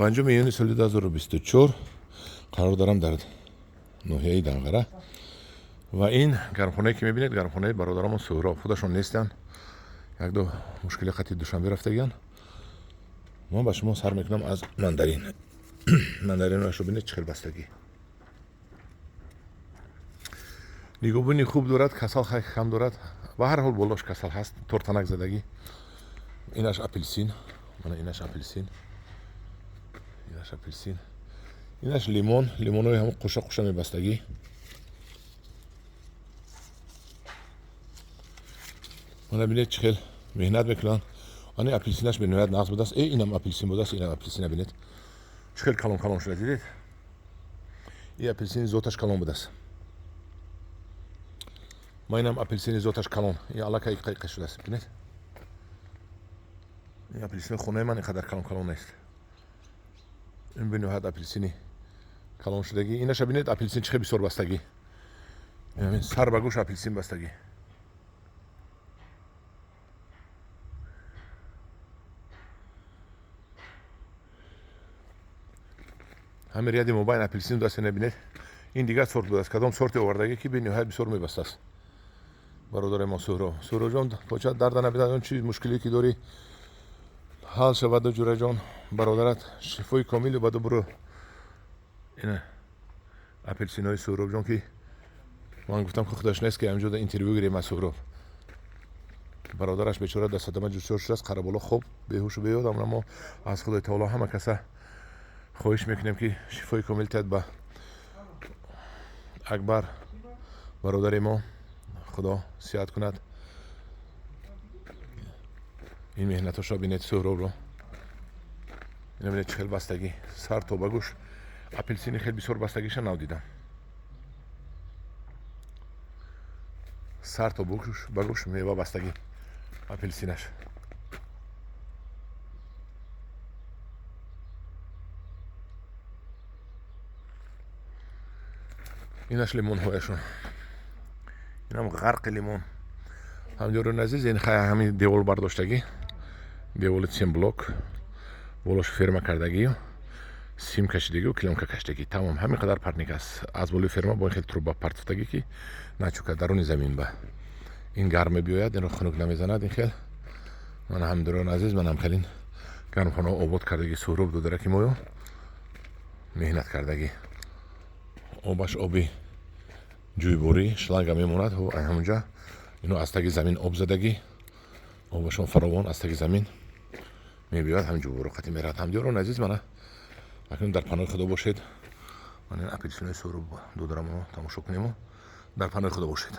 25 июни соли 2024 қарор дорам дар ноҳияи Данғара ва ин гармхонае ки мебинед, гармхонаи бародарамон Суҳроб. Худашон нестанд, якду мушкили хати Душанбе рафтагиянд. Ман ба шумо сар мекунам аз мандарин. Мандаринашро бинед, чӣ хел бастагӣ, нигоҳбуни хуб дорад, касал кам дорад. Ба ҳар ҳол болош касал ҳаст, тортанак задагӣ. Инаш апелсин, мана инаш апелсин, инаш апелсин, инаш лимон, лимонҳои ҳамон қуша қуша мебастагӣ. Мана бинед, чӣ хел меҳнат мекунанд. Ани апелсинаш бениҳоят нағз будааст. Э, инам апелсин будааст, инам апелсина бинед, чӣ хел калон калон шуда, дидед? И апелсини зоташ калон будааст. Ма инам апелсини зоташ калон, и аллакай иқа шудааст, бинед. Ин апелсини хонаи ман ин қадар калон калон нест. Ин бениҳоят апелсини калон шудагӣ. Инаша бинед, апелсин чӣ хел бисёр бастагӣ, сар ба гӯш апелсин бастагӣ. Ҳамин ряди мобайн апелсин будааст, ина бинед. Ин дигар сорт будааст, кадом сорти овардагӣ, ки бениҳоят бисёр мебастааст. Бародари мо Суҳроб, Суҳробҷон, поча дарда набинад, он чиз мушкиле ки дорӣ ҳал шаваду ҷураҷон, бародарат шифои комилу баду буру. Ина апелсинҳои Суҳробҷон, ки ман гуфтам, ки худаш нест, ки ҳамҷода интервю гирем аз Суҳроб. Бародараш бечора дар садама дучор шудааст, қараболо хоб, беҳушу беёд. Аммо мо аз Худои таоло ҳама каса хоҳиш мекунем, ки шифои комил диҳад ба Акбар бародари мо, Худо сиҳат кунад. Ин меҳнатошро бинед, Суҳробро ина бинед, чӣ хел бастагӣ, сар то ба гӯш апелсини хел бисёр бастагиша нав дидам. Сар то ба гӯш мева бастагӣ апелсинаш. Инаш лимонҳояшон, инам ғарқи лимон. Ҳамдиёрони азиз, ин ҳамин девол бардоштагӣ, деволи цемблок, болош ферма кардагию, сим кашидагию, клёнка кашидагӣ, тамом. Ҳамин қадар парник аст. Аз болои ферма бо ин хел труба партофтагӣ, ки начука даруни замин ба ин гарм мебиёяд, инро хунук намезанад. Ин хел ман, ҳамдиёрони азиз, манам хелин гармхонао обод кардагӣ Суҳроб додараки мою меҳнат кардагӣ. Обаш оби ҷӯйборӣ, шланга мемонад ҳамонҷа, ино аз таги замин об задагӣ, обашон фаровон аз таги замин мебиёяд, ҳамин ҷӯйборо қати меравад. Ҳамдиёрони азиз, мана акнун дар паноҳи Худо бошед. Мана ин апелсинои Суҳроб додарамоно тамошо кунему дар паноҳи Худо бошед.